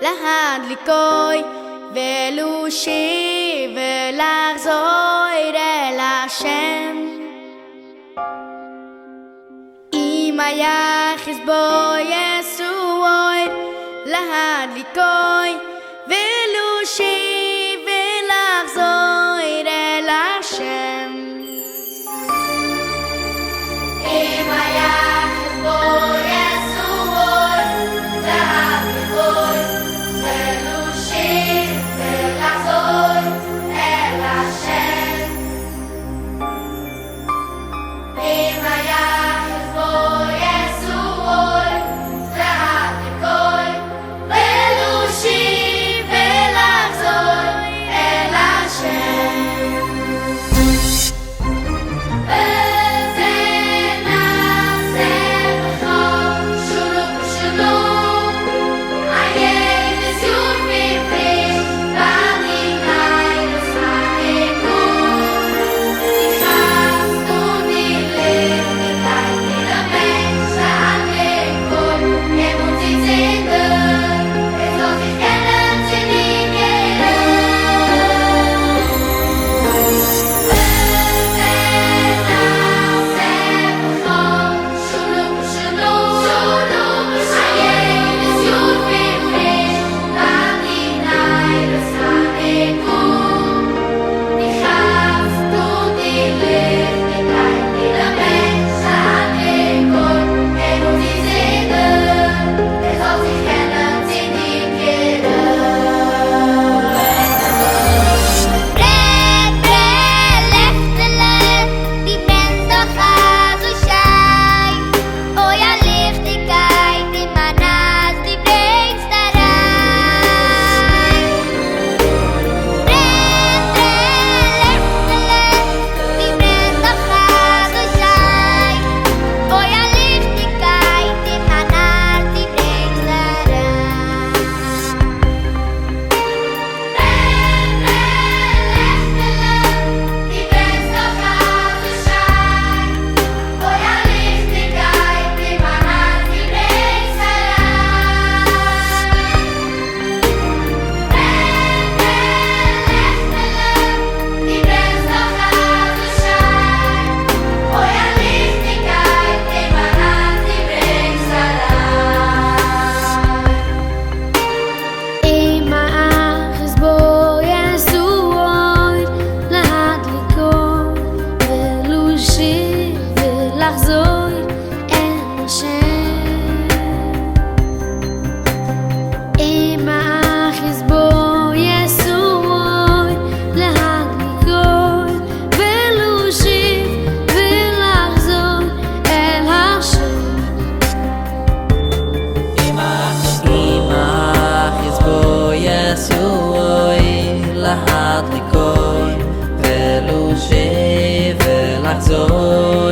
להדליקוי ולושיב ולחזור אל השם. אם היה חסבו יסוי להדליקוי ולושיב ולחזור אל השם. אם היה חסבו יסוי להדליקוי ולושיב ולחזור אל השם. אם היה חסבו יסוי להדליקוי ולושיב ולחזור אל השם. וזה נעשה בכל שולו ושולו, א יעדעס יאר פון פריש, ביי די נרות חנוכה. דו כאפסט אן די ליכטיגקייט אינעם מענטש להדליקו, אים אנצוצינדן, ער זאל זיך קענען צו דיר קערן. וזה נעשה בכל שנה ושנה, א יעדעס יאר פון פריש, ביי די נרות חנוכה. דו כאפסט אן די ליכטיגקייט אינעם מענטש להדליקו, אים אנצוצינדן, ער זאל זיך קענען צו דיר קערן. ברען, ברען, לעכטעלע, דו ברענסט דאך אזוי שיין. אוי, א ליכטיגקייט אין מיין הארץ דו ברענגסט אריין. ברען, ברען, לעכטעלע, דו ברענסט דאך אזוי שיין. אוי, א ליכטיגקייט אין מיין הארץ דו ברענגסט אריין. ברען, ברען, לעכטעלע, דו ברענסט דאך אזוי שיין. אוי, א ליכטיגקייט אין מיין הארץ דו ברענגסט אריין. ברען, ברען, לעכטעלע, דו ברענסט דאך אזוי שיין. אוי, א ליכטיגקייט אין מיין הארץ דו ברענגסט אריין. אם האחז בו יעשו אור להדליקו ולושיב ולחזור אל השם. אם האחז בו יעשו אור להדליקו ולושיב ולחזור אל השם. אם האחז בו יעשו להדליקו ולושיב ולחזור